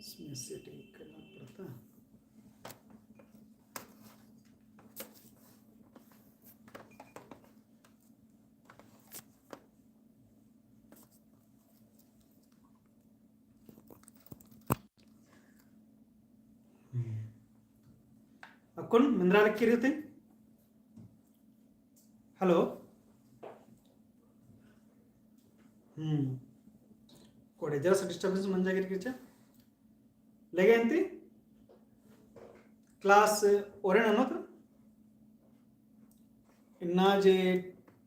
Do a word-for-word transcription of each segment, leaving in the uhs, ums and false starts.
इसमें सेटिंग करना पड़ता। हम्म। अक्कुन मेंदरा लगी रहते। हेलो। हम्म। कोड़े जरा सा disturbance मंजा गिर किरचा। लेगे अन्ती class ओरे ननोत। इन्ना जे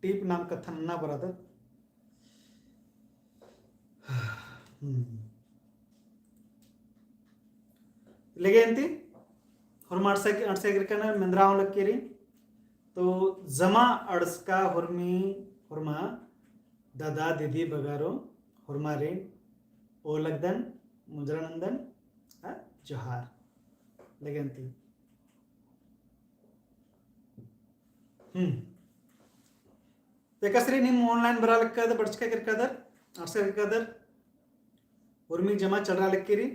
टीप नाम कत्था नन्ना बरदत। हम्म। लेगे अन्ती, होरमा अंड़सका, अंड़सका गिरकन मेंदरा हूँ लगी रई। तो जमा अंड़सका होरमी, होरमा दादा, दीदी बगरो, होरमारिन ओलगदन, मुंजरा नन्दन, आ, जोहार। लेगे अन्ती। हम्म। तो एकासे रई नीम online बरआ लक्कादर, बरचका केरकादर, अंड़सका केरकादर, होरमी जमा चलरआ लगी रई।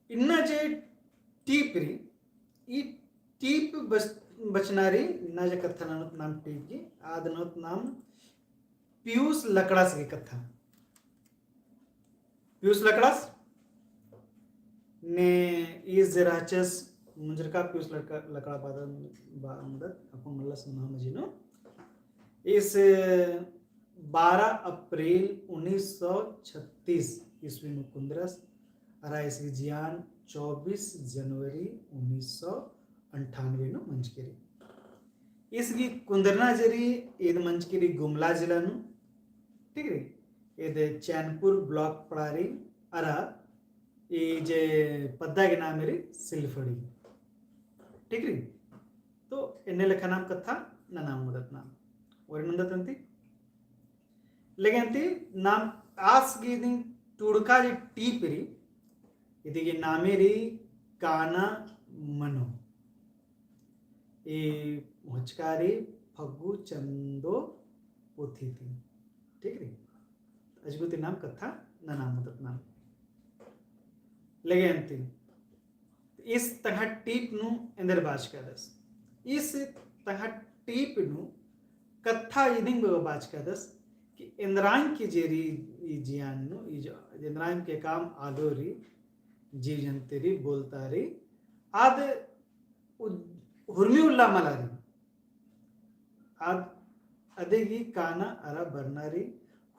इन्ना जे टीप रई, ई टीप बच-, बचना रई, इन्ना जे कत्था ननोत नाम टीप गही, आद ननोत नाम पियूस लकड़ास गही कत्था। पियूस लकड़ास ने ईस जे रहचस मुंजरका पियूस लकड़ा, लकड़ा पादन बा-, मुदत, अक्कुन मल्लस नम्है मझी नू। ईस बारह अप्रैल उन्नीस सौ छत्तीस ईस्वी नू कुन्दरस, अरा ईस गही जियान चौबीस जनवरी उन्नीस सौ अंठानवे नू मंजकी रई। ईस गही कुन्दरना जे रई, ईद मंजकी रई गुमला जिला नू, ठीक रई? ईद चैनपुर block पड़ा रई, अरा ई जे पद्दा गही नामे रई सिलफड़ी, ठीक रई? तो एन्ने लेखा नाम कत्था नना मुदत नाम। ओरे नन्दत अन्ती। लेगे अन्ती नाम आस गही इदिन टुड़का जे टीप रई, इदी गही नामे रई काना मनो। ई होचका रई फग्गु चंदो पोथी ती। ठीक रई? अजगुती नाम कत्था नना मुदत नाम। लेगे अन्ती। ईस तंग्है टीप नू एन्देर बाचकादस। ईस तंग्है टीप नू कत्था इदिंग बग्गे बाचकादस कि एन्दरांग की जे रई ई जियान नू, ई जो एन्दरांग के काम आलो रई, जीव जंतु रई, बोलता रई, आद उ-, हुरमी उल्ला मला रई। आद अदे गही काना अरा बरना रई,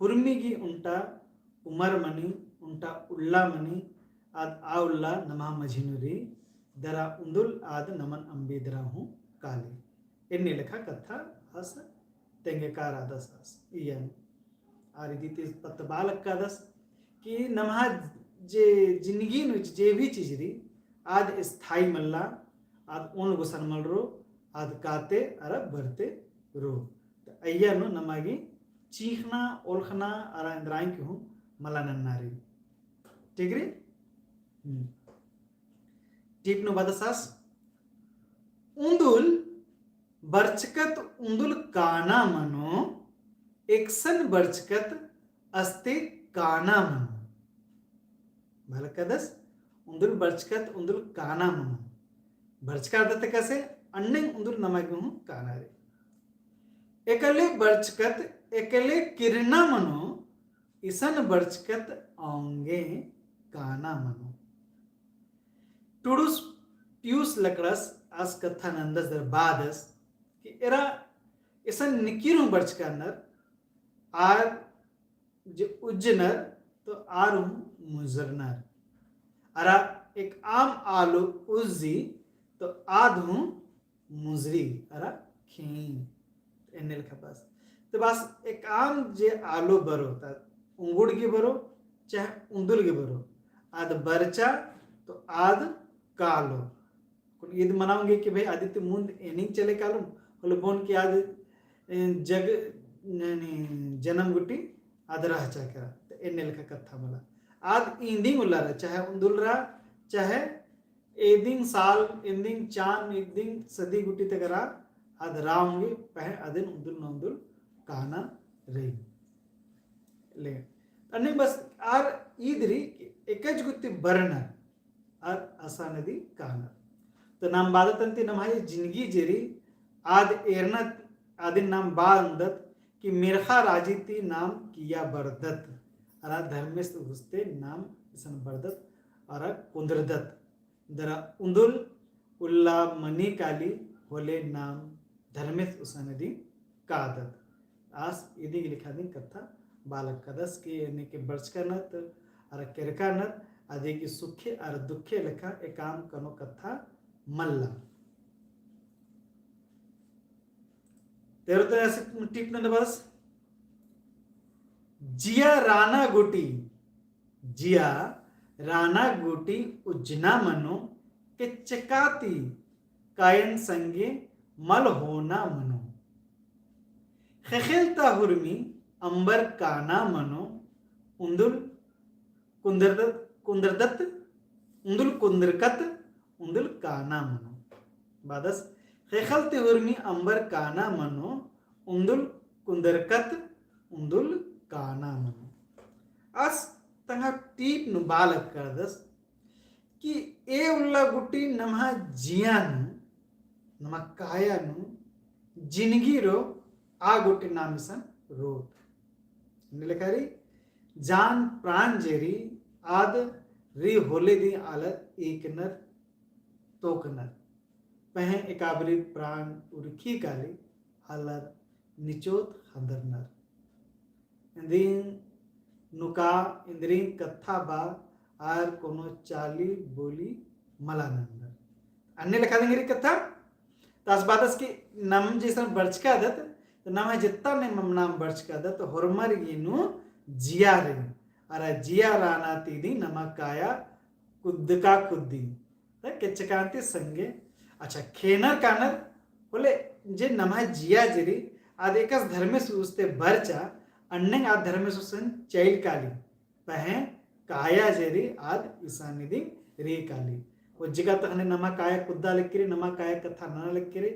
हुरमी गही उन्टा उमर मनी, उन्टा उल्ला मनी, आद आ उल्ला नम्है मझी नू रई, दरा उन्दुल आद नमन अम्बी दरा हूँ काली। एन्ने लेखा कत्था आस तेंगेका रअदस आस। इय्या नू आर इदी ती पत्त बआ लक्कादस कि नम्है जे जिनगी नू जे भी चीज रई, आद स्थायी मल्ला, आद ओन गुसन मल रओ, आद काते अरा बरते रओ। तो अइय्या नू नमा गही चींख़ना, ओलख़ना अरा एन्दरांग की हूँ मला नन्ना रई। ठीक रई? हम्म। टीप नू बअदस आस, उन्दुल बरचकत उन्दुल काना मनो, एकसन बरचकत अस्ते काना मनो। बआ लक्कादस, उन्दुल बरचकत उन्दुल काना मनो। बरचका रअदत एकासे, अन्ने उन्दुल नमा गही हूँ काना रई। एकले बरचकत, एकले किरना मनो, इसन बरचकत औंगे काना मनो। टुड़ुस पियूस लकड़स आस कत्था नन्दस दरा बअदस कि एरा इसन निकिर हूँ बरचका रअनर, आर जे उज्जनर तो आर हूँ मुंजरनर। अरा एकअम आलो उज्जी तो आद हूँ मुंजरी अरा खेई। एन्ने लेखा बअदस। तो बस एकअम जे आलो बरो, ता उंगुड़ गे बरो, चाहे उन्दुल गे बरो, आद बरचा तो आद कालो। कुन ईद मना ओंगे कि भाई अदी ती मुन्द एनिंग चले कालुम, होले बोन कि आद, ए, जग, ननी, जनम गुट्ठी आद रहचा केरा। तो एन्ने लेखा कत्था मला। आद इन्दिंग उल्ला रआ, चाहे उन्दुल रआ, चाहे एदिंग साल, एन्दिंग चान, एदिंग सदी गुट्ठी तक रआ, आद रआ ओंगे, पहें अदिन उन्दुल न उन्दुल काना रई। ले। अन्ने बस आर ईद रई कि एकच गुत्ती बरनर अर असानिदी कानर। तो नाम बादत अन्ती नम्है जिनगी जे रई आद एरना आदिन नाम बआ ओंगदत कि मिरखा राजी ती नाम किइय्या बरदत। अरा धर्मेस उस्ते नाम इसन बरदत अरा कुन्दरदत। दरा उन्दुल उल्ला मनी काली होले नाम धर्मेस उसानिदी कादत। आस इदी लेखा दिम कत्था बआ लक्कादस कि एन्ने के बरचका नत अरा केरका नत अदी की सुखे अरा दुखे लेखा एकअम कनो कत्था मल्ला। तेरो तो ऐसे टीप नंद बस। जिया राना गुटी, जिया राना गुटी उज्जना मनो, केच्चका ती कायन संगे मल होना मनो। ख़ेख़ेल ता हुरमी अम्बर काना मनो, उन्दुल कुन्दरदत, कुन्दरदत, उन्दुल कुन्दरकत, उन्दुल काना मनो। बादस, ख़ेख़ेल ती हुरमी अम्बर काना मनो, उन्दुल कुन्दरकत, उन्दुल काना मनो। आस तंग्है टीप नू बआ लक्कादस कि ए उल्ला गुटी नम्है जिया नू, नम्है काया नू, जिनगी रओ आ गुटी नाम इसन रोत। एन्ने लेखा रई, जान प्राण जे रई आद रई होले दिम आलर एकनर तोकनर। पहें एकाबारी प्राण उरखी काली आलर निचोत ख़न्दरनर। इन्दिन नुका इन्द्रिन कत्था बआ आर कोनो चाली बोली मला नन्नर। अन्ने लेखा दिम रई कत्था, तास बादस कि नम जैसन बरचकादत, तो नम्है जित्ता ने मम नाम बरचकादत, होरमर गे नू जिया रई। अरा जिया राना ती दिम नम्है काया कुद्दका कुद्दी। त केच्चकान ती संगे, अच्छा, खेनर कानर, होले जे नम्है जिया जे रई, आद एकस धर्मेस उस्ते बरचा, अन्नेम आद धर्मेस उसन चइल काली। पहें काया जे रई आद इसानी दिम रई काली। उज्जका तखने नम्है काया कुद्दा लक्की रई, नम्है काया कत्था नना लक्की रई,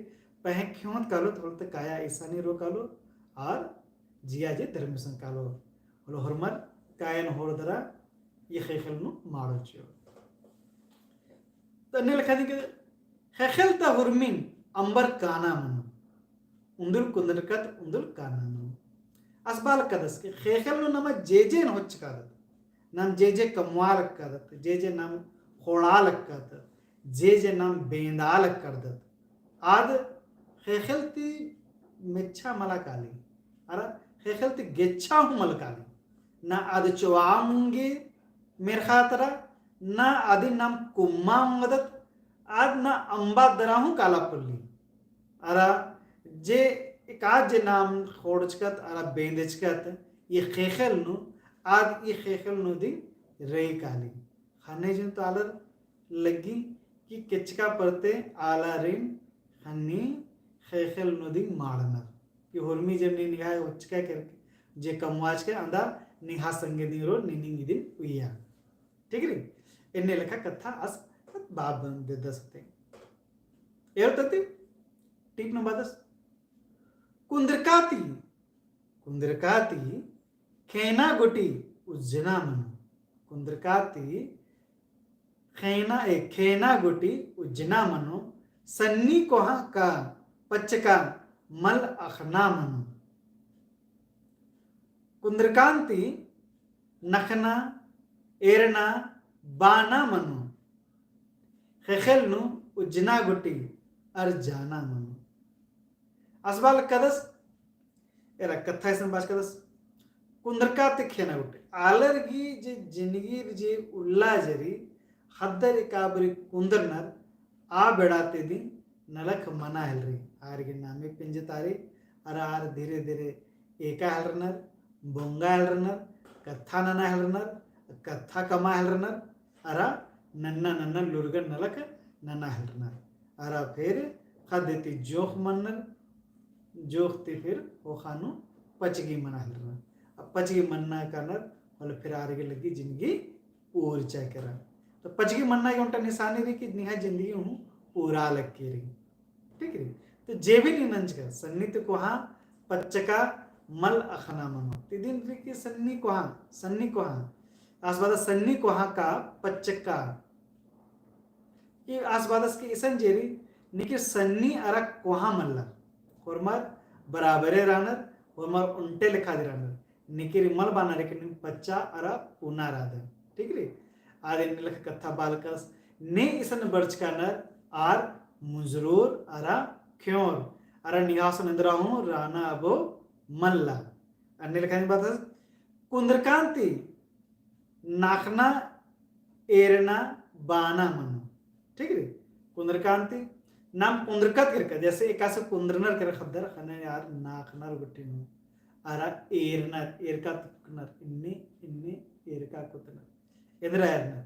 पहें खियोत कालो तो होले त काया इसानी रओ कालो, आर जिया जे धर्मेसन कालो। होले होरमर कायन होर दरा ई ख़ेख़ेल नू माड़ो चिओ। त अन्ने लेखा दिम के ख़ेख़ेल ता हुरमिन अम्बर काना मनो। उन्दुल कुन्दरकत उन्दुल काना मनो। आस बआ लक्कादस कि ख़ेख़ेल नू नम जे जे होचकादत, नम जे जे कमआ लक्कादत, जे जे नम ख़ोंड़ा लक्कादत, जे जे नम बेंदा लक्कादत, आद ख़ेख़ेल ती मेच्छा मला काली, अरा ख़ेख़ेल ती गेच्छा हूँ मल काली। ना आद चोआ मुंगे मेर्ख़ा तरा, ना आदिन नाम कुम्मा ओंगदत, आद ना अम्बा दरा हूँ काला पोल्ली। अरा जे एका जे नाम ख़ोंड़चकत अरा बेंदचकत ई ख़ेख़ेल नू, आद ई ख़ेख़ेल नू दिम रई काली। ख़ने जुन तो आलर लग्गी कि केच्चका परते आलारिन ख़न्नी ख़ेख़ेल नू दिम माड़नर। कि होरमी जब नीन निंग्है होचका केरके जे कमवाचका अंदा निंग्है संगे दिम रओ, नीन इदिन उइया। ठीक रई? एन्ने लेखा कत्था आस बआ बेद्दस ते। एरो तती टीप नू बादस। कुन्दरका ती, कुन्दरका ती खेना गुटी उज्जना मनो। कुन्दरका ती खेना, ए, खेना गुटी उज्जना मनो, सन्नी कोहा का पच्चका मल अख़ना मनो। कुन्दरकान ती नखना, एरना, बाना मनो। ख़ेख़ेल नू उज्जना गुटी अरजाना मनो। आस बआ लक्कादस, एरा कत्था इसन बाचकादस, कुन्दरका ती खेना गुटी। आलर गही जे जिनगी जे उल्ला जे रई, ख़द्दर एका बारी कुन्दरनर, आ बेड़ा ती दिम नलख मना हेलरी। आर गही नामे पिंजतारी, अरा आर धीरे धीरे एका हेलरनर, बोंगा हेलरनर, कत्था नना हेलरनर, कत्था कमआ हेलरनर, अरा नन्ना नन्ना लूरगन नलख नना हेलरनर। अरा फिर ख़द्द ती जोंख़ मनर, जोंख़ ती फिर ख़ोख़ा नू पचगी मना हेलरनर। अब पचगी मन्ना कानर, होले फिर आर गे लग्गी जिनगी पूरचा केरा। तो पचगी मन्ना गे ओन्टा निसानी रई कि निंग्है जिनगी हूँ पूरा लग्गी रई। ठीक रई? तो जे भी नीन नंजका, सन्नी ती कोहा पच्चका मल अख़ना मनो। ती दिम रई कि सन्नी कोहा, सन्नी कोहा। आस बअदस सन्नी कोहाँ का पच्चका। ई आस बअदस कि इसन जे रई, निकिर सन्नी अरा कोहाँ मल्ला। होरमर बराबरे रअनर, होरमर ओन्टे लेखा दिम रअनर। निकिर मल बअनर कि नीन पच्चा अरा पुना रअदय। ठीक रई? आद एन्ने लेखा कत्था बआ लगदस, ने इसन बरचकानर आर मुंजरोर अरा खेओर, अरा निंग्है गुसन एन्दरा हूँ रअना अबो मल्ला। अन्ने लेखा नीन बअदस, कुन्दरकान ती नाखना एरना बाना मनो। ठीक रई? कुन्दरकान ती नाम कुन्दरकत केरका, जैसे एकासे कुन्दरनर केरा ख़द्दर, ख़ने आर नाखनर गुट्ठी नू। अरा एरनर, एरका कुतनर, इन्ने, इन्ने एरका कुतनर। एन्दरा एरनर,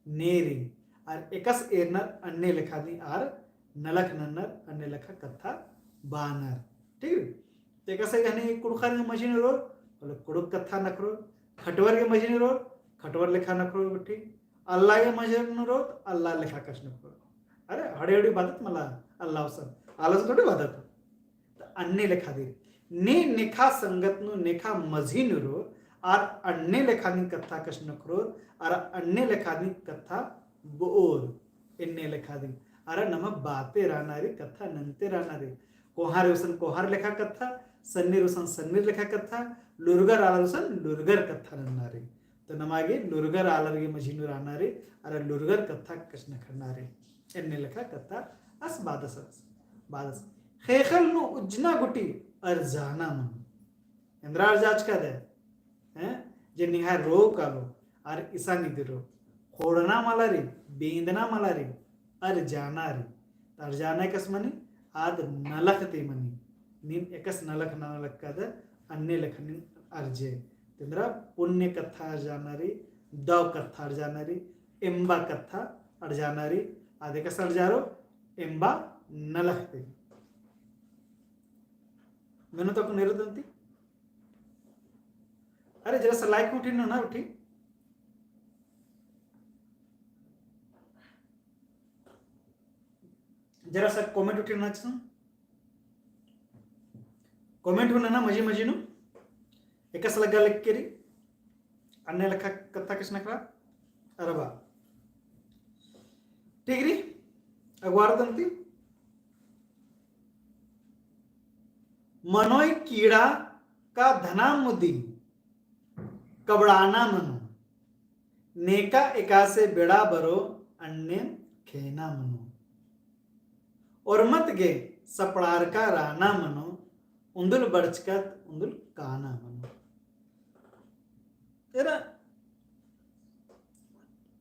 ने रई, अरा एकासे एरनर अन्ने लेखा दिम आर नलख नन्नर, अन्ने लेखा कत्था बानर। ठीक रई? तो एकासे गने कुँड़ुख़र गे मझी नू रओर, होले कुँड़ुख़ कत्था नखरओर, खटवर गे मझी नू रओर, खटवर लेखा नखरओर गुट्ठी, अल्ला गे मझी नू रओर, अल्ला लेखा कछनखरओर। अरे, हड़े हड़े बअदत मला, अल्ला गुसन, आला गुसन थोड़ी बअदत। तो अन्ने लेखा दिम, ने नेखा संगत नू, नेखा मझी नू रओर, आर अन्ने लेखा दिम कत्था कछनखरओर, अरा अन्ने लेखा दिम कत्था बओर, एन्ने लेखा दिम। अरा नमा बाते रअना रई, कत्था नन्ते रअना रई। कोहाँर गुसन कोहाँर लेखा कत्था, सन्नीर गुसन सन्नीर लेखा कत्था, लूरगर आलर गुसन लूरगर कत्था नन्ना रई। तो नमा गे लूरगर आलर गे मझी नू रअना रई, अरा लूरगर कत्था कछनखरना रई। एन्ने लेखा कत्था आस बअदस, बअदस। ख़ेख़ेल नू उज्जना गुट्ठी अरजाना मनो। एन्दरा अरजाचकदय, हैं? जे निंग्है रोग कालो, अरा इसन इदी रओ। ख़ोंड़ना मला रई, बेंदना मला रई, अरजाना रई। तो अरजाना एकासे मनी, आद नलख ती मनी। नीन एकासे नलख नना लगदय, अन्ने लेखा नीन अरजे। तो एन्दरा पुन्य कत्था अरजाना रई, दव कत्था अरजाना रई, एम्बा कत्था अरजाना रई, आद एकासे अरजारओ, एम्बा नलख ती। मेनोत अक्कुन एरोत अन्ती। अरे, जरा सा like उठिन ना, उठी। जरा सा comment उठिन ना, चुन। Comment हूँ नना मझी मझी नू। एकासे लग्गा लेख केरी। अन्ने लेखा कत्था कछनखरआ। अरा बा। ठीक रई? अगवारदन ती। मनोय कीड़ा का धना मुदी कबड़ाना मनो। नेका एकासे बेड़ा बरो अन्नेम खेना मनो। ओरमत गे सपड़ारका राना मनो, उन्दुल बरचकत उन्दुल काना मनो। एरा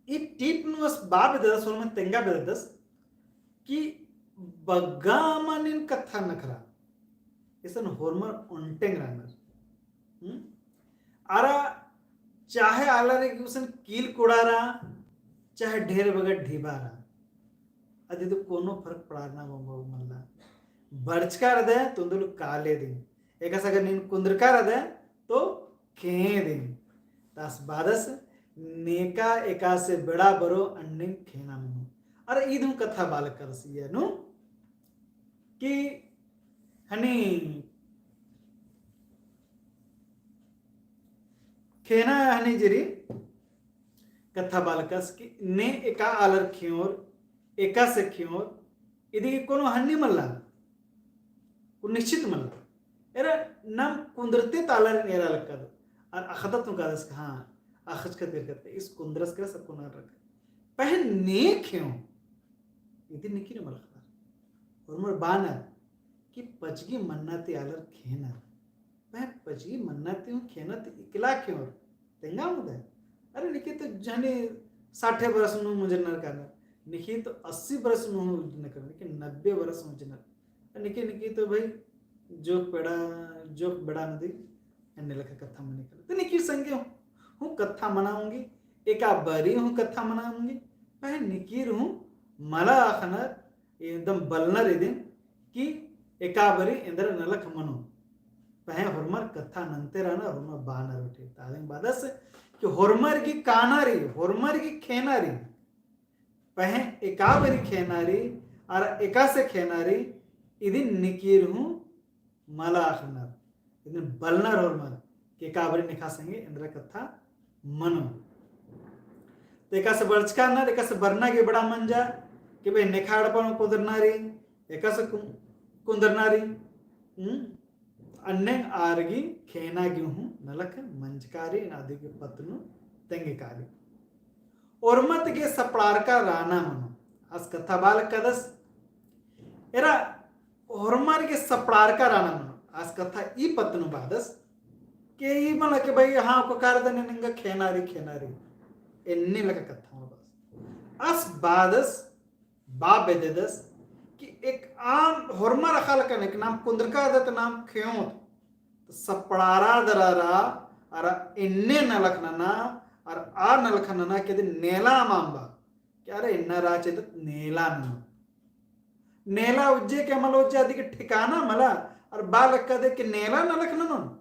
ई टीप नू आस बा बेद्ददस, होरमन तेंगा बेद्ददस कि बग्गा मनिन कत्था नखरा। इसन होरमर ओन्टेंग रअनर। हम्म? अरा चाहे आलर गुसन कील कोड़ा रआ, चाहे ढेर बग्गे ढिबा रआ। अदी तो कोनो फरक पड़ारना बम्बा मल्ला। बरचका रअदय तो उन्दुल काले दिम। एकासे अगर नीन कुन्दरका रअदय तो खेंय दिम। तो आस बअदस नेका एकासे बेड़ा बरो अन्नेम खेना मनो। अरा ईद हूँ कत्था बआ लगदस इया नू कि हनी खेना हनी जे रई कत्था बआ लगदस कि ने एका आलर खेओर, एकासे खेओर, इदी कोनो हन्नी मल्ला, को निश्चित मल्ला। एरा नाम कुन्दरते ता आलर एरा लगदत। अरा अख़दत हूँ कादस कि हाँ, अख़चकत केरकत, इस कुन्दरस केरस अक्कुन रअदत। पहें ने खेओ, इदी निकिर मल अख़दर। होरमर बअनर कि पचगी मन्ना ती आलर खेनर। पहें पचगी मन्ना ती हूँ खेनर ती इकला खेओर। तेंगा मुदा। अरे निकी तो जहनी साठे बरस नू मुंजरनर कानर। निकी तो अस्सी बरस नू हूँ मुंजरनर कानर, निकी नब्बे बरस नू मुंजरनर। निकी, निकी तो भाई जोक बेड़ा, जोक बेड़ा नदी एन्ने लेखा कत्था मनी कालो। तो निकी संगे हूँ कत्था मना ओंगी, एका बारी हूँ कत्था मना ओंगी। पहें निकिर हूँ मला अख़नर एकदम बलनर इदिन कि एका बारी एन्दरा नलख मनो। पहें होरमर कत्था नन्ते रअनर, होरमर बअनर उठे। तादिंग बअदस कि होरमर गी काना रई, होरमर गी खेना रई। पहें एका बारी खेना रई, अरा एकासे खेना रई, इदिन निकिर हूँ मला अख़नर। इदिन बलनर होरमर कि एका बारी नेखा संगे एन्दरा कत्था मनो। तो एकासे बरचका नर, एकासे बरना गे बड़ा मंजा, कि भाई नेखा एड़पा नू कुंदरना रई, एकासे कु-, कुंदरना रई, हम्म? अन्ने आर गही खेना गे हूँ नलख मंजका रई, अदी गे पत्त नू तेंगका रई। ओर्मर गे सपड़ारका रअना मनो। आस कत्था बआ लगदस। एरा ओर्मर गे सपड़ारका रअना मनो। आस कत्था ई पत्त नू बअदस। के ई मला के भाई, हाँ, ओक्का कारदन एंगा खेना रई, खेना रई। एन्ने लगा कत्था मनो बअदस। आस बअदस बआ बेद्ददस कि एकअम होरमर अख़ा लक्कन, एकअम नाम कुंदरका रअदत, नाम खेओत, तो सपड़ारा दरा रआ, अरा एन्ने नलख नना, अरा आ नलख नना के दे नेला अमा अम्बा, कि अरा एन्ना रआ चिदत नेला नना। नेला उज्जे के मला उज्जे अदी के ठिकाना मला, अरा बआ लक्कदे कि नेला नलख ननोन।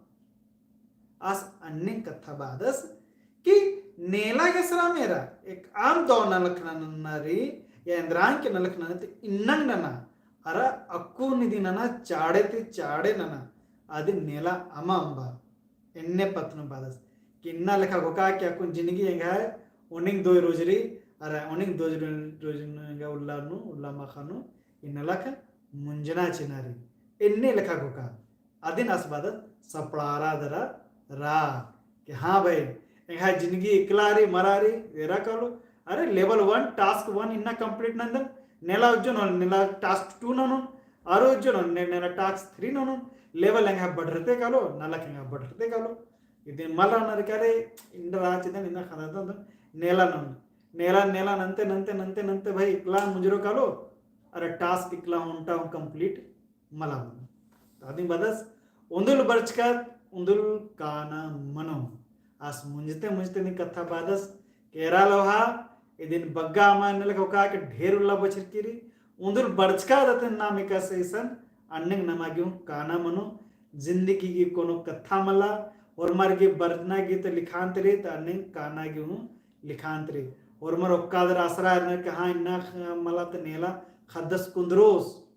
आस अन्ने कत्था बअदस कि नेला गे सरा मेरा, एकअम दौ नलख नना रई, या एन्दरान के नलख नना ती इन्नंग नना, अरा अक्कु निदी नना चाड़े ती चाड़े नना, अदिन नेला अमा अम्बा, एन्ने पत्त नू बअदस। कि इन्ना लेखा घोखा कि अक्कुन जिनगी एंग्है ओनिंग दोय रोज रई, अरा ओनिंग दोय रोज नू एंग्है उल्ला नू, उल्ला माखा नू, इन्ना लेखा मुंजना चिअना रई। एन्ने लेखा घोखा। अदिन आस बअदत सपड़ारा दरा रआ। कि हाँ भाई, एंग्है जिनगी इकला रई, मरा रई, एरा कालो। अरे level one, task one इन्ना complete नंदन, नेला उज्जोन, नेला task two ननोन, अरो उज्जोन, ने-, नेला task three ननोन, level एंग्है बढ़रते कालो, नलख एंग्है बढ़रते कालो। इदिन मल रअनर का रे, इन्ना रआ चिदन, इन्ना ख़द्ददन, नेला ननोन। नेला, नेला नन्ते, नन्ते, नन्ते, नन्ते भाई इकला मुंजरो कालो, अरा task इकला ओन्टा हूँ complete मला मनो। तो अदिन बअदस, उन्दुल बरचकत, उन्दुल काना मनो। आस मुंजते मुंजते नी कत्था बअदस, केरा लोहा, इदिन बग्गे अमा एन्ने लेखा घोखा के ढेर उल्ला बछरकी रई, उन्दुल बरचका रअदत नाम एकासे इसन, अन्नेम नमा गे हूँ काना मनो, जिन्दगी गही कोनो कत्था मला, होरमर गही बरना गही तो लिखान्त रई, तो अन्नेम काना गे हूँ लिखान्त रई। होरमर ओक्का दरा असरा एरनर कि हाँ इन्ना ख-, मला तो नेला ख़द्दस कुन्दरोस,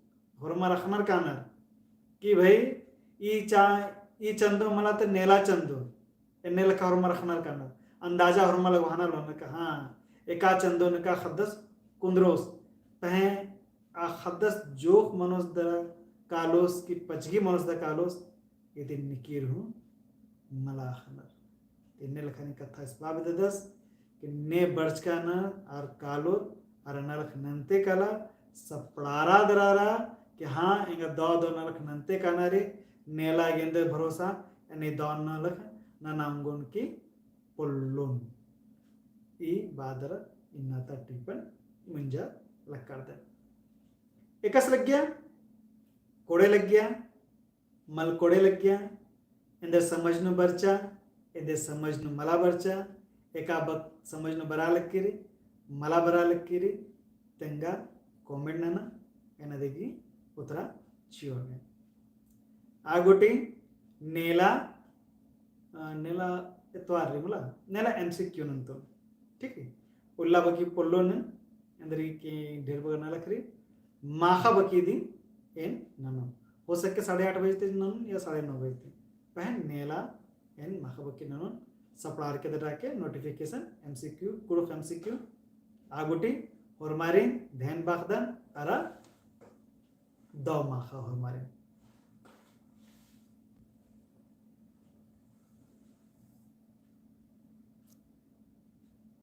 होरमर अख़नर कानर कि भाई, ई चा-, ई चंदो मला तो नेला चंदो, एन्ने लेखा होरमर अख़नर कानर। अंदाजा होरमर लगवानर लोनर का, हाँ, एका चंदो नू एका ख़द्दस कुन्दरोस। पहें आ ख़द्दस जोख मनोस दरा कालोस कि पचगी मनोस दरा कालोस, इदिन निकिर हूँ मला अख़नर। एन्ने लेखा नी कत्था आस बआ बेद्ददस कि ने बरचका नर अरा कालोत अरा नलख नन्ते काला, सपड़ारा दरा रआ कि हाँ, एंगा दौ दौ नलख नन्ते काना रई, नेला गे एन्देर भरोसा, एन्ने दौ नलख नना ओंगोन की पोल्लोन। ई बआ दरा इन्ना ता टिप्पण मुंजा लक्कड़दन। एकासे लग्गिया, कोड़े लग्गिया, मल कोड़े लग्गिया, एन्देर समझ नू बरचा, एन्देर समझ नू मला बरचा, एका बक समझ नू बरआ लक्की रई, मला बरआ लक्की रई, तेंगा comment नना, एन अदी गही उतरा चिओन। आ गूटी नेला, अ, नेला एतवार रई मला, नेला M C Q नन्तोन। ठीक है? उल्ला बकी पोल्लोन, एन्देर की ढेर बग्गे नलख रई, माखा बकी दिम एन ननोन। हो सके साढ़े आठ बजे ती ननोन या साढ़े नौ बजे ती। पहें नेला एन माखा बकी ननोन, सपड़ारके दरा के notification, M C Q, कुँड़ुख़ M C Q, आ गूटी होरमारिन ध्यान बअदन अरा दौ माखा होरमारिन।